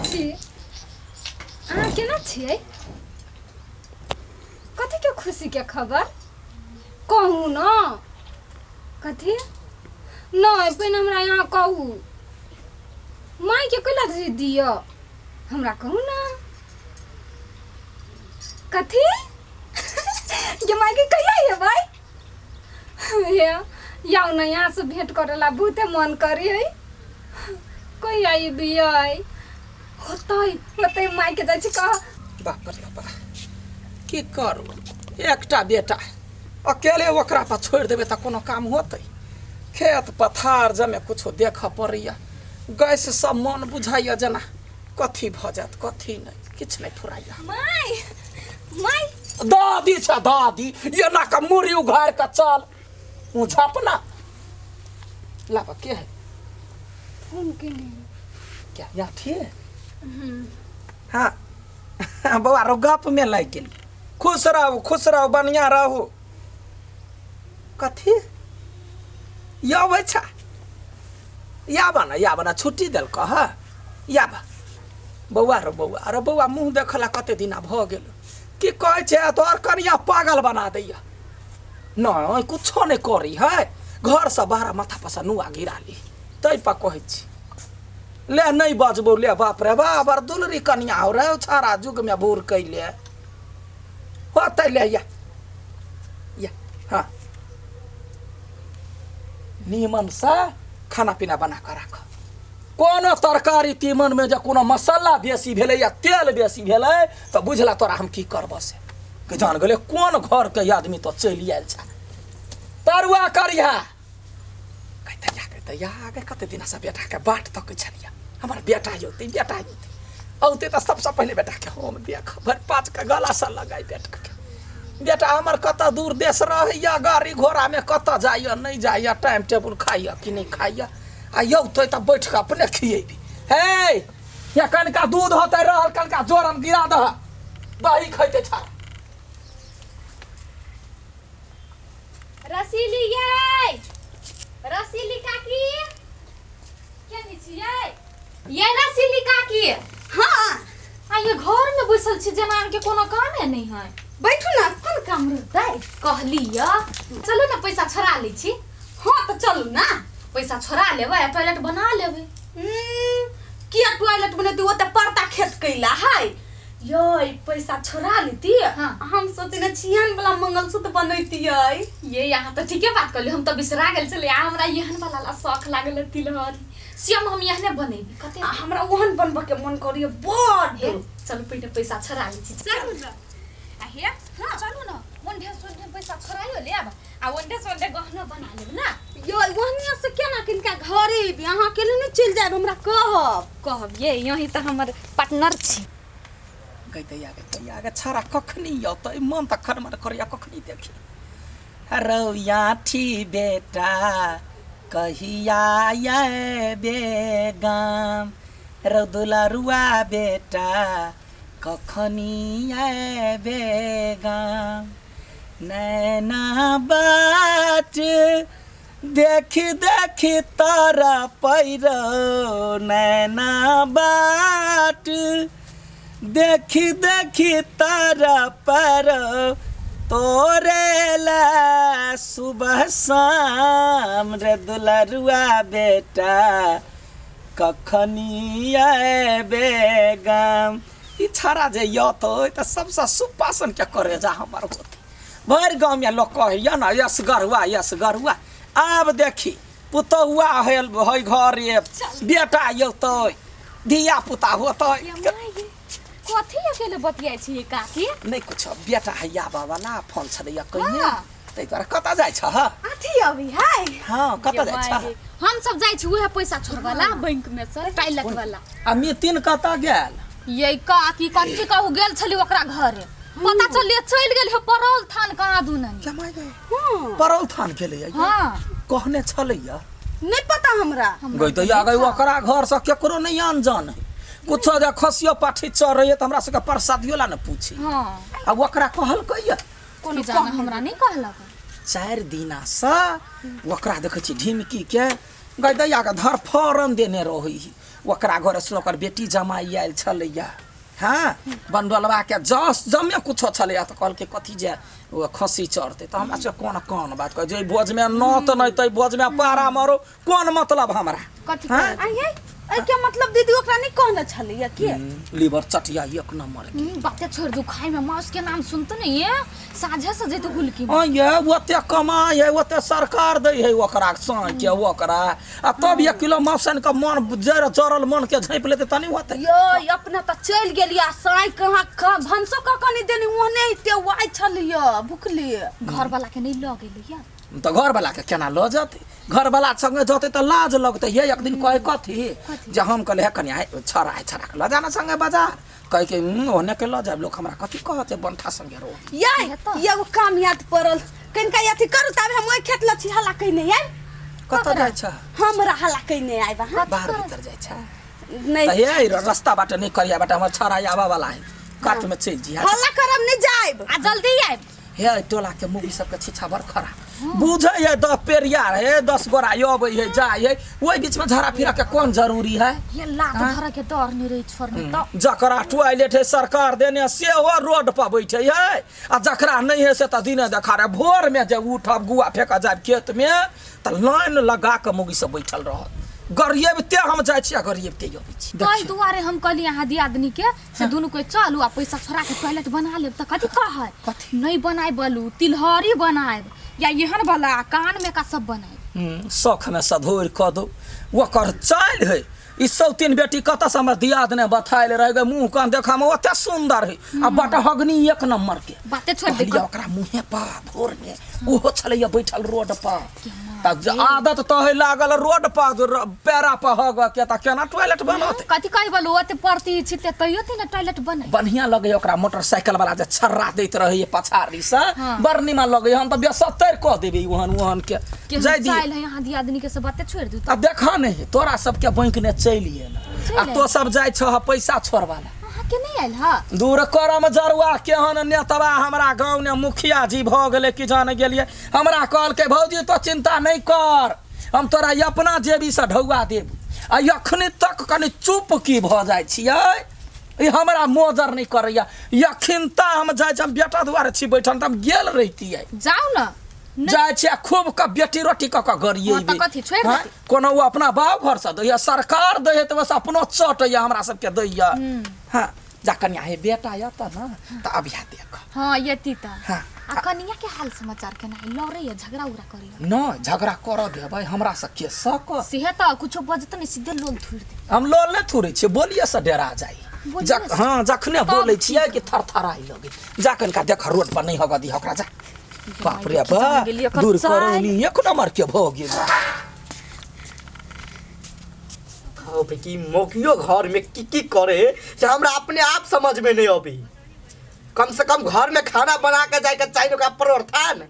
छी। अहाँ केना छियै? कथी के खुशी के खबर कहू न। कथी नहीं, पहिने हमरा यहाँ कहू। माय के कैला दिअ, हमरा कहू न। कथी गे माय के कहिया एबै? हे याउ न, यहाँ से भेंट करेला बहुते मन करी है। कहिया अबियै? होतै होतै, माय के जाइ छी कह। बाप रे बाप, की करू? एकटा बेटा अकेले ओकरा पर छोड़ि देबै तऽ कोनो काम होतै? खेत पथार जमे कुछो देखऽ पड़ैया, गैस सब मन बुझाइया जेना कथी भऽ जायत कथी नहि, किछु नहि फुराइया। माय, माय। दादी छै दादी, एना कऽ मुड़ी उघारि कऽ चल झपना लाबऽ। के है फोन केने? क्या यहाँ थिए? हाँ बौआ रो, गप में लागि गेल। खुश रहू, खुश रहू, बढ़िया रहू। कथी यबै छा? याबा ना, याबा ना, छुट्टी देलकऽ ह। याबा बौआ रो, बौआ रो, बौआ मुँह देखला कते दिना भऽ गेल। की कहै छै तोहर कनिया? पागल बना दैया। नहि कुछो नहि करी है, घरसँ बाहर माथा पर से नुआ गिरा ली ताहि पर कहै छी। ले नहि बजबौ ले। बाप रे बाप, बड़ दुलरी कनिया हो रे, छाड़ा युग में भूर कैले होतै। ले या या, हाँ नीमन से खाना पीना बना कऽ राख। कोनो तरकारी तीमन में जे कोनो मसाला बेसी भेलै या तेल बेसी भेलै तऽ बुझला तोरा हम की करबऽ से के जान गेलै। कोन घर के आदमी तो चलि आयल छ? तरुआ करिहा। कहते या, कहते या गे, कते दिना से बेटा के बाट तकै छलियै। हमर बेटा औतै, बेटा औतै, औतै तऽ सबसँ पहिले बेटा के हम देख भरि पाँच के गला से लगाइ बेटा के। बेटा हमर कतऽ दूर देश रहैया, गाड़ी घोड़ामे कतऽ जाइया नहि जाइया, टाइम टेबुल खाइया कि नहि खाइया। आ औतै तऽ बैठ कऽ अपने खियेबी। हे या कनिका दूध होतै रहल, कनिका जोरन गिरा दह, दही खैतै छाड़ा। रसीली यै, रसीली काकी, केने छियै ये रसीली काकी? हाँ। आ ये घर में बैसल छी जेना अहाँके कोनो कामे नहि है। बैठू ना, कोन काम रहतै? कहली य चलू ने पैसा छोड़ा लै छी। हाँ तऽ चलू ना। पैसा छोड़ा लेबै आ टॉयलेट बना लेबै। किया टॉयलेट बनेती? ओते परता खेत कैला है यै, पैसा छोड़ा लेती। हम सोचने छियन वाला मंगलसूत्र बनैतियै। ये यहाँ तऽ ठीके बात कहली, हम तऽ बिसरा गेल छलियै। आ हमरा एहन वाला ला शौख लागल है, तिलहरी सेम हम एहने बनेबी कते। आ हमरा ओहन बनबऽ के मन करैया बड। हे चलू, पहिने पैसा छोड़ा लै छी। चलू ना। आ हे चलू ने, ओंढे सोंढे पैसा छोड़ाइयो लेब आ ओंढे सोंढे गहनो बना लेब ना। यो ओहनिया से केना किनका घरे एबी? अहाँ अकेले नहि चलि जायब, हमरा कहब। कहब ये, यही तऽ हमर पार्टनर छी। गै दैया, गै दैया, गे छाड़ा कखनी औतै? मन तऽ खरमर करैया कखनी देखी। रौयाठी बेटा कहिया अयबे गाम? रौ दुलरुआ बेटा कखनी अयबे गाम? नैना बाट देखी देखी तारा पैरो, नैना बाट देखी देखी तारा पैरो, तोरे ला सुबह शाम रे दुलरुआ बेटा कखनी अयबे गाम? ई छाड़ा जे यतै तऽ सबसँ सुपासन के करेजा हमर होतै। भरि गाँवमे लोक कहैया ने यसगरुआ यसगरुआ। आब देखी पुतहुआ हेल है घरे, बेटा यतै, धिया पुता होतै। कथी अकेले बतियाइ छी काकी? नहि कुछ, बेटा है आबऽ वाला, फोन छलैया कहिने ताहि दुआरे। कतऽ जाइ छह? अथी अभी है। हाँ, कतऽ जाइ छह? हम सब जाइ छी उहे पैसा छोड़बला बैंक में से टॉयलेट वाला। आ मितिन कतऽ गेल? ये काकी कथी कहू, गेल छली ओकरा घरे, पता चलिए चलि गेल हे परौल थान कहाँ दुननी। जमाइ गए परौल थान गेलैया? हाँ। कहने छलैया? नहि पता हमरा। गई तऽ या गई, ओकरा घर से केकरो नहीं अनजान है। कुछो जे खसियो पाठी चढ़ैया तऽ हमरा सबके प्रसादियो ला ने पूछी। हाँ। आ ओकरा कहलकैया? कोनो जाना हमरा नहीं कहलक। 4 दिना से ओकरा देखै छी ढिमकी के गई दैया के धरफरन देने रहै। ओकरा घरे सुन ओकर बेटी जमाइ आयल छलैया हँ बंडलवा के जस जमे कुछो छलैया तऽ कहलकै कथी जे ओ खस्सी चढ़तै तऽ हमरा सबके कोन कोन बात कहै जे भोजमे नौत नहि तै भोजमे पारा मारो कोन मतलब हमरा कथी हँ? कहै? आइए एहि के मतलब दीदी ओकरा नहीं कहने छलैया के लीवर चटिया एक नंबर के बाते छोड़ दू खाई में माउस के नाम सुनते नहीं है साझे से जैते हुलकी में। हाँ ये ओते कमाइ है ओते सरकार दै है ओकरा साँझ के ओकरा आ तब एक किलो मांस आनि कऽ मन जर जरल मन के झाँपि लेतै तऽ नहि होतै यो अपना तऽ चलि गेलियै साँइ कहाँ भनसो कऽ कऽ नहि देली ओहने एते वाइ छलियै भुखली घर वाला के नहीं लऽ गेलै या तऽ घरवलाके केना लऽ जेतै घरवला संगे जेतै तऽ लाज लगतै हे एक दिन कहै कथी जे हम कहलियै हे कनिया छड़ा है छड़ा के लऽ जाना संगे बाजार कहै कि ओहने के लऽ जायब लोक हमरा कथी कहत जे बंठा संगे रहो यै हेतौ। एगो काम याद पड़ल कनिका अथी करू तब हम ओहि खेत लऽ छी हल्ला कहिने आयब कतऽ जाइ छ हमरा हल्ला कहिने आयब अहाँ बाहर भीतर जाइ छ नहि तऽ हे रस्ता बाटे नहि करिया बाटे हमर छड़ा आबऽ वाला है कात में चलि जिहा हल्ला करब नहि जायब आ जल्दी आयब हे टोला के मुगी सबके छिछा बड़ खराब बुझे है दस पेरिया है 10 गोरा अबै है जाइ है ओहि बीच में झड़ा फिरा के कोन जरूरी है ये लात धरे के डर नहीं रही छोड़ने तो जकरा टॉयलेट है सरकार देने सेहो रोड पर बैठे है आ जकरा नहीं है से तऽ दिने देखारे भोर में जे उठब गुआ फेंक जायब खेत में तऽ लाइन लगा के मुगी सब बैठल रहत गरियबते हम जाइ छी आ गरियबते अबै छी ताहि दुआरे हम कहली अहाँ दियादनी के से दुनू कोई चलू आ पैसा छोड़ा के टॉयलेट बना लेब तऽ कथी कहै कथी? नहीं बनाए बलू तिलहरी बनाएब या एहन वाला कान में का सब बनाएब शौख में सधोरि कऽ दो ओकर चालि है ई सौतीन बेटी कतऽ से हमर दियाद ने बथायल रह गए मुँह कान देखा में ओते सुंदर है आ बटहगनी एक नंबर के बाते छोड़ दे कहलियै ओकरा मुँहे पर भोर में ओहो छलैया बैठल रोड पर तऽ आदत तऽ है लागल रोड पर पैरा पर हग के तऽ केना टॉयलेट बनत कथी कही बोलू ओते पड़ती छिते तैयो ते ने टॉयलेट बने बढ़िया लगैया ओकरा मोटरसाइकिल वाला जे छर्रा दैत रहैया पछाड़ी से हाँ। बड़ निमन लगैया हम तऽ बेसत्तरि कऽ देबै ओहन ओहन के के जाय दी चाइल है यहाँ दियादनी के सब बाते छोड़ दू आ देखा नहीं तोरा सबके बैंक ने चलि एल आ चलि तो सब जाइ छह पैसा छोड़वा ला अहाँ के नहीं आयल हा दूर करम जरुआ केहन नेतवा हमरा गाँव ने मुखिया जी भऽ गेलै कि जान गेलियै हमरा कहलकै भौजी तो चिंता नहि कर हम तोरा अपना जेबीसँ ढौआ देब आ एखनी तक कनि चुप की भऽ जाइ छियै ई हमरा मोजर नहि करैया यखिनता हम जाइ छी हम बेटा दुआरे छी बैठल तऽ हम गेल रहितियै जाउ न नहि जाइ छियै खूब कऽ बेटी रोटी कऽ कऽ गरियेबै हँ, तऽ कथी, छोड़ि हँ? देतै? कोनो ओ अपना बाप घरसँ दैया सरकार दै है तऽ बस अपनो चटैया हमरा सबके दैया हँ जा कनिया हे बेटा यऽ तऽ ने तऽ अभिया देख हाँ येती तऽ हाँ। आ कनिया के हाल समाचार केना है लड़े या झगड़ा उगड़ा करी नहि झगड़ा करऽ देबै हमरा से के सकत सेहे तऽ कुछो बजत नहीं सीधे लोल थुर दे हम लोल नहि थुरै छियै बोलिए से डेरा जाइ बोलिए जख से? हँ जखने तब बोलै ठीक। छियै कि थरथराइ लगै जा कनिका देख रोड पर नहि हगऽ दिह ओकरा जा बाप रे जान बा गेलियै एकर दूर चालि। करौनी एक नंबर के भऽ गेल कहब कि मौकियो घर में की की करे से हमरा अपने आप समझ में नहीं अबी कम से कम घर में खाना बना के जाए के चाहिए ओकरा परोठा ने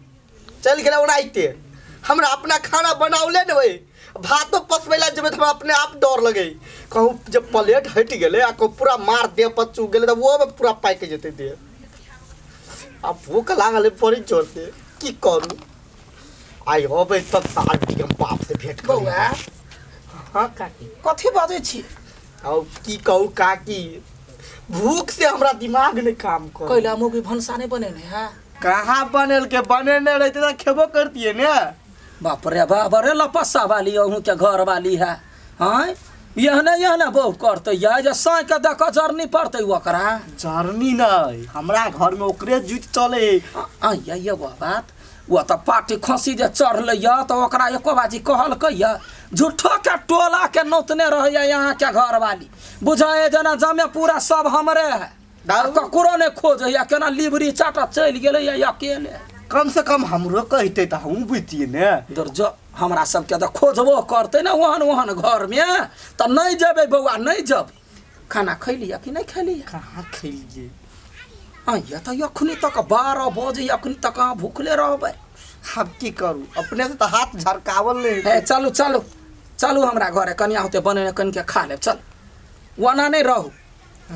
चल गेलै ओनाहिते हमरा अपना खाना बनावले ने होई भातो पसबै ला जेबै तऽ हमरा अपने आप डर लगे कहूँ जब प्लेट हटि गेलै आ कहूँ पूरा मार देह पर चूक गेलै तऽ ओहोमे पूरा पाकि जेतै देह आ भूख लागल है बड़ी जोर से की करू आइ अबै तब तऽ आदमी हम बाप से भेंट करू बौआ हाँ काकी कथी बाजै छी आउ की कहू काकी भूख से हमरा दिमाग नहीं काम कर कैला मुगी भनसा नहि बनेने है कहाँ बनेल के बनेने रहते तऽ खेबो करतिए ने बाप रे बाप रे लपस्सा वाली अहूँ के घर वाली है आँय एहने एहने बहु करतै ये जे साँझ के देख जरनी पड़तै ओकरा जरनी नहीं हमरा घर में ओकरे जुत चले आँय ये एगो बात ओ तऽ पार्टी खसी जे चढ़लै यऽ तऽ ओकरा एको बाजी कहलकै यऽ झूठो के टोला के नौतने रहैया यहाँ के घर वाली बुझाए जेना जमे पूरा सब हमरे है आ ककरो नहि खोजैया केना लिबरी चाटा चलि गेलैया अकेले कम से कम हमरो कहते तऽ हमहूँ बुझतियै ने दर जो हमरा सबके तऽ खोजबो करतै ने ओहन ओहन घरमे तऽ नहि जेबै बौआ नहि जेबै खाना खैलियै कि नहि खैलियै कहाँ खेलियै आइया तऽ एखनी तक 12 बजे एखनी तक अहाँ भूखले रहबै हम की करू अपने से तऽ हाथ झरकावल नहीं हे चलू चलू चलू हमरा घरे कनिया होते बनेने कनिके खा लेब चल ओना नहि रहू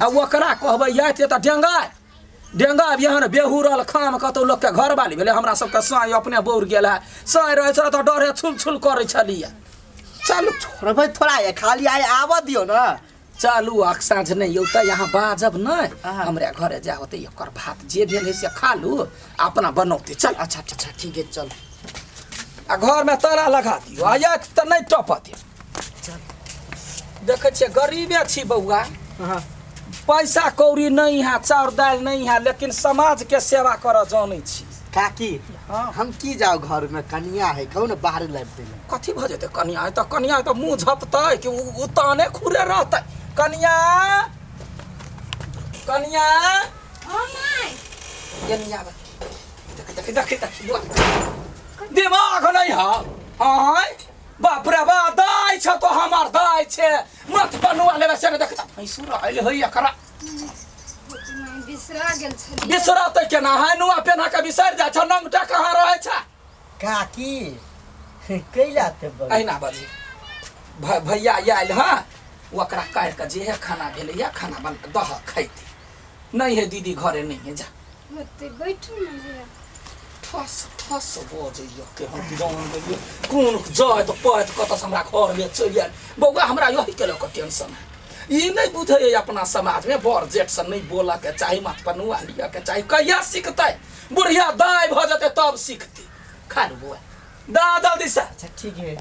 आ ओकरा कहबै आयत तऽ डेंगाय डेंगायब एहन बेहुरल खाम कतौ लोकके घरवाली भेलै हमरा सबके साँय अपने बौर गेल है साँय रहै छलै तऽ डरे छुल छुल करै छलियै चलू। छोड़बै थोड़ा है, खाली आइ आबऽ दियौ ने। चलू, अख साँझ नहि यौ तऽ यहाँ बाजब नहि। हाँ। हमरा घरे जा होतै, एकर भात जे भेल है से खा लू, अपना बनौते चल। अच्छा अच्छा अच्छा, ठीक है, चल। आ घरमे ताला लगा दियौ, आ एक तऽ नहि टपत। देखै छियै, गरीबे छी बौआ। हाँ। पैसा कौड़ी नहीं है, चाउर दालि नहीं है, लेकिन समाज के सेवा करऽ जानै छी। काकी। हाँ। हम की जाउ घर में, कनिया है, कहू ने बाहर लाबि दै। कथी भऽ जेतै कनिया? तऽ कनिया तऽ मुँह झपतै कि उ ताने खुरे रहतै? कनिया, कनिया। हाँ माय। कनिया, देख देख देख देख, बुआ, दिमाग नहीं है? आय बाप रे बा, दाय छ तो हमार दाय छे, मत बनवा लेबे से ने। देख त भैंसुर आइल है एकरा। माय, बिसरा गेल छलियै। बिसरतै केना है? नुआ पेन्हा के बिसरि जाइ छ, नंगटा कहाँ रहै छ? काकी, कैला ते बड़ अहिना बजे भैया आयल हँ, ओकरा काटि कऽ जे है खाना भेलैया, खाना बन दह, खैती नहीं है। दीदी घरे नहीं है, जा। होतै, बैठू ने भैया। ठस ठस बजैया, केहन जान गेलियै, कोन जाइत पाइत कतऽसँ हमरा घरमे चलि आयल। बौआ, हमरा यही के लऽ कऽ टेंशन है। ई नहि बुझैए, अपना समाजमे बड़ जेठसँ नहि बोलऽके चाही, माथ पर नुआ लिअके चाही। कहिया सिखतै? बुढ़िया दाइ भऽ जेतै तब सिखतै। खा लू बौआ, दा जल्दीसँ। अच्छा, ठीक है।